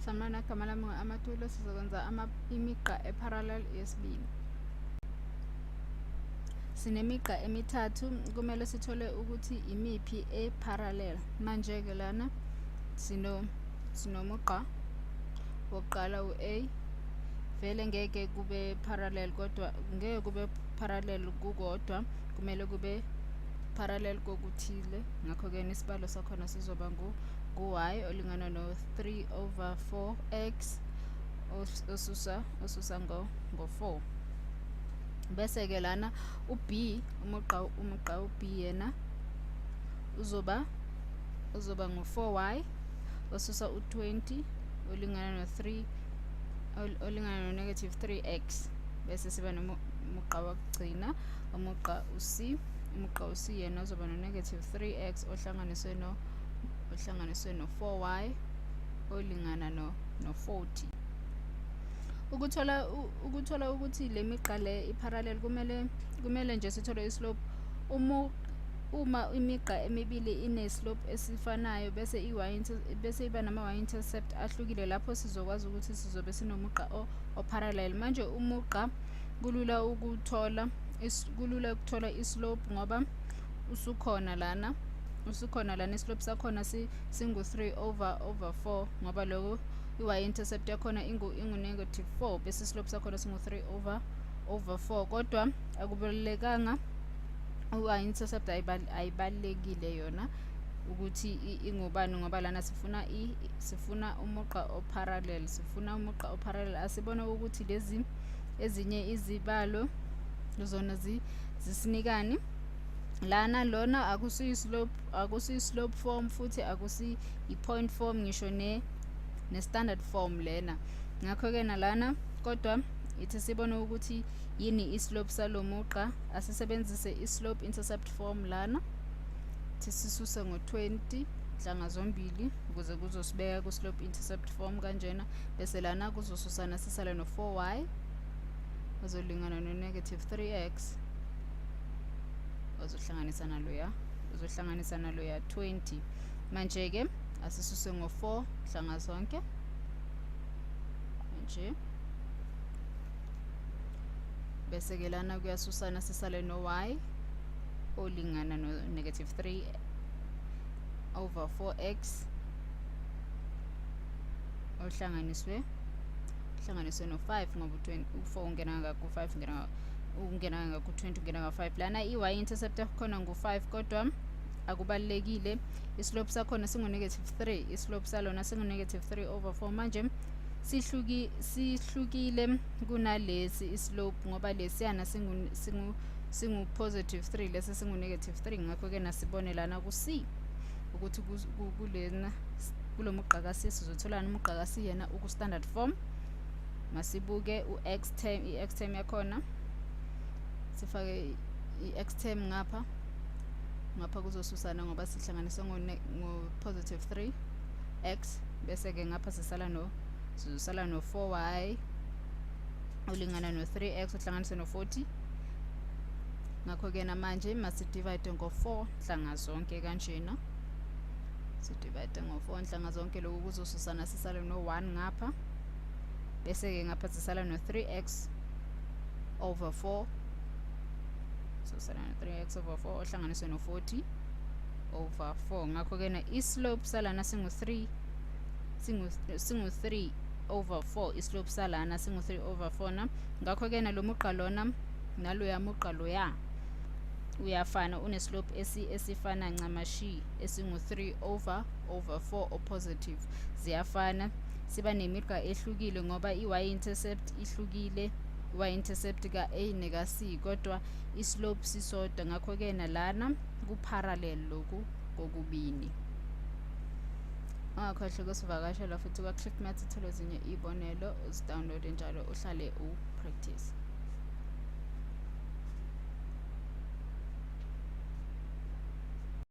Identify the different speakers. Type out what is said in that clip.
Speaker 1: Sanibona, igama lami ngu-Amatulo. Sizokwenza imigqa e-parallel yesibili. Sinemigqa emithathu, kumele sithole ukuthi imiphi e-parallel. Manje-ke lana sinomugqa wokuqala u-A, vele ngeke kube parallel, kodwa ngeke kube parallel kukodwa, kumele kube parallel kokuthile. Ngakho-ke isibalo sakhona sizoba ngu-y olingana no-3 over 4x osusa ngo-4. Bese-ke lana u-B, umugqa u-B yena uzoba ngu-4y osusa u-20 olingana no-3 olingana no-negative 3x. Bese siba nomugqa wokugcina, umugqa u-C. Umugqa u-C yena uzoba no-negative 3x ohlanganiswe no-4y olingana no-40. Ukuthola ukuthi le migqa le i-parallel, kumele nje sithole i-slope. Uma imigqa emibili ine-slope esifanayo bese iba nama-y-intercept ahlukile, lapho sizokwazi ukuthi sizobe sinomugqa o-parallel. Manje umugqa kulula ukuthola i-slope ngoba usukhona lana. I-slope sakhona singu-3 over 4, ngoba lokho i-y-intercept yakhona ingu negative 4, bese i-slope sakhona singu-3 over 4. Kodwa akubalulekanga, i-y-intercept ayibalulekile yona ukuthi ingubani, ngoba lana sifuna umugqa o-parallel, sifuna umugqa o-parallel. Asibone ukuthi lezi ezinye izibalo zona zisinikani lana. Lona akusiyi-slope form, futhi akusi i-point form, ngisho ne-standard form lena. Ngakho-ke nalana kodwa ithi sibone ukuthi yini i-slope salo mugqa. Asisebenzise i-slope intercept form lana, thi sisuse ngo-20 nhlanga zombili ukuze kuzosibeka ku-slope intercept form kanjena. Bese lana kuzosusana, sisale no-4y ozolingana no-negative 3x ozohlanganisa naloya 20. Manje-ke asisuse ngo-4 nhlanga zonke nje, bese-ke lana kuyasusana, sisale no-y olingana no-negative 3 over 4x ohlanganiswe no-5, ngoba u-4 ungena ngaku-5, ungena ngaku-20, ungena nga-5. Lana i-y intercept yakhona ngu-5, kodwa akubalulekile. I-slope sakhona singu-negative 3, i-slope salona singu-negative 3 over 4. Manje sihlukile kunalesi i-slope, ngoba lesiyana singu positive 3, lesi singu negative 3. Ngakho-ke nasibone lana ku-C ukuthi kulena kulo mugqa ka-C sizotholani. Umugqa ka-C yena uku-standard form. Masibuke u-x term, i-x term yakhona, sifake i-x term ngapha. Ngapha kuzosusana ngoba sihlanganise ngo-positive 3 x. Bese-ke ngapha sizosala no-4y olingana no-3x ohlanganise no-40. Ngakho-ke namanje masi-divide ngo-4 nhlanga zonke kanjena, si-divide ngo-4 nhlanga zonke. Lokhu kuzosusana, sisale no-1 ngapha. Bese-ke ngapha sisala no-3x over 4, sosala no-3x over 4 ohlanganiswe no-40 over 4. Ngakho-ke na i-slope salana singu-3, singu-3 over 4. I-slope salana singu-3 over 4 na. Ngakho-ke nalo mugqa lona naloya mugqa loya uyafana, une-slope esifana ncamashi, esingu-3 over 4 o-positive. Ziyafana. Siba nemigqa ehlukile ngoba i-y-intercept ihlukile, i-y-intercept ka-A neka-C, kodwa i-slope sisodwa. Ngakho-ke nalana ku-parallel lokhu kokubini. Ungakhohlwa ukusivakashela futhi kwa-Click Maths, uthole ezinye iy'bonelo, uzi-download-e njalo, uhlale u-practice.